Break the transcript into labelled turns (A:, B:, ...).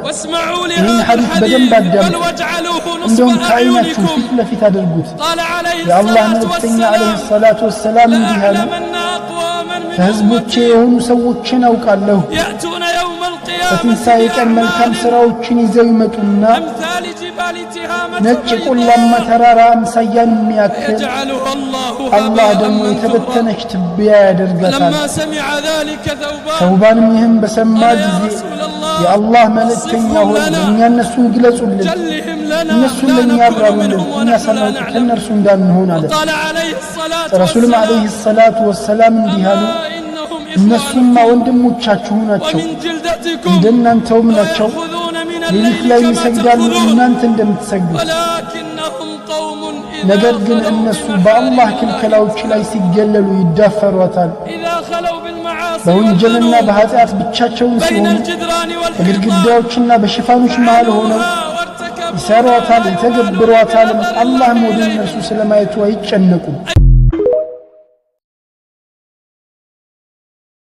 A: واسمعوا
B: ይህን
A: لهذا
B: ሐዲስ በደንብ
A: الحديث بل
B: አዳምጡ፣
A: واجعلوه نصب
B: እንደውም ከዓይናችሁ
A: أعينكم።
B: ፊት ለፊት አድርጉት።
A: قال عليه
B: የአላህ
A: الصلاة
B: መልእክተኛ ዓለይሂ
A: والسلام
B: ሰላቱ ወሰላም እንዲህ አሉ፣
A: لأعلمن أقواما من
B: ከሕዝቦቼ
A: أمتي
B: የሆኑ ሰዎችን አውቃለሁ።
A: يأتون يوم القيامة
B: በትንሣኤ ቀን መልካም
A: بأعمال
B: ሥራዎችን ይዘው ይመጡና
A: أمثال جبال تهامة
B: ነጭ ቆላማ
A: بيضاء
B: ተራራ አምሳያን የሚያክል፣
A: يجعلها الله
B: አላህ
A: هباء
B: ደግሞ
A: منثورا።
B: የተበተነች ትቢያ ያደርጋታል።
A: فلما سمع ذلك ثوبان
B: ተውባንም ይህም በሰማ
A: قال يا
B: ጊዜ
A: رسول الله
B: የአላህ መልእክተኛ
A: صفهم
B: ሆይ
A: لنا
B: እኛ እነሱን ግለጹልን፣
A: جلهم لنا
B: እነሱን
A: لا
B: ለእኛ
A: نكون
B: አብራሩልን፣
A: منهم
B: እኛ
A: ونحن لا
B: ሳናውቅ
A: نعلم።
B: ከእነርሱ እንዳንሆን አለ።
A: قال عليه الصلاة
B: ረሱልም ዓለይሂ
A: والسلام
B: ሰላቱ ወሰላም እንዲህ አሉ፣
A: أما إنهم
B: እነሱማ
A: إخوانكم
B: ወንድሞቻችሁ ናቸው፣
A: ومن جلدتكم
B: እንደናንተውም ናቸው።
A: ويأخذون من
B: ሌሊት
A: الليل
B: ላይ
A: كما
B: ይሰግዳሉ
A: تأخذون
B: እናንተ እንደምትሰግዱት።
A: ولكنهم قوم إذا
B: ነገር ግን
A: خلوا
B: እነሱ
A: بمحارم
B: በአላህ
A: الله
B: ክልከላዎች ላይ ሲገለሉ ይዳፈሯታል።
A: إذا خلوا بالمعاصي
B: በወንጀልና
A: والذنوب
B: በኃጢአት ብቻቸውን
A: بين
B: ሲሆኑ
A: الجدران والحيطان
B: በግድግዳዎችና በሽፋኖች መሃል ሆነው
A: فعلوها وارتكبوها
B: ይሰሯታል፣
A: لا يبالون
B: ይተገብሯታልም።
A: بنظر
B: አላህም
A: الله
B: ወደ
A: إليهم
B: እነርሱ ስለማየቱ አይጨነቁም።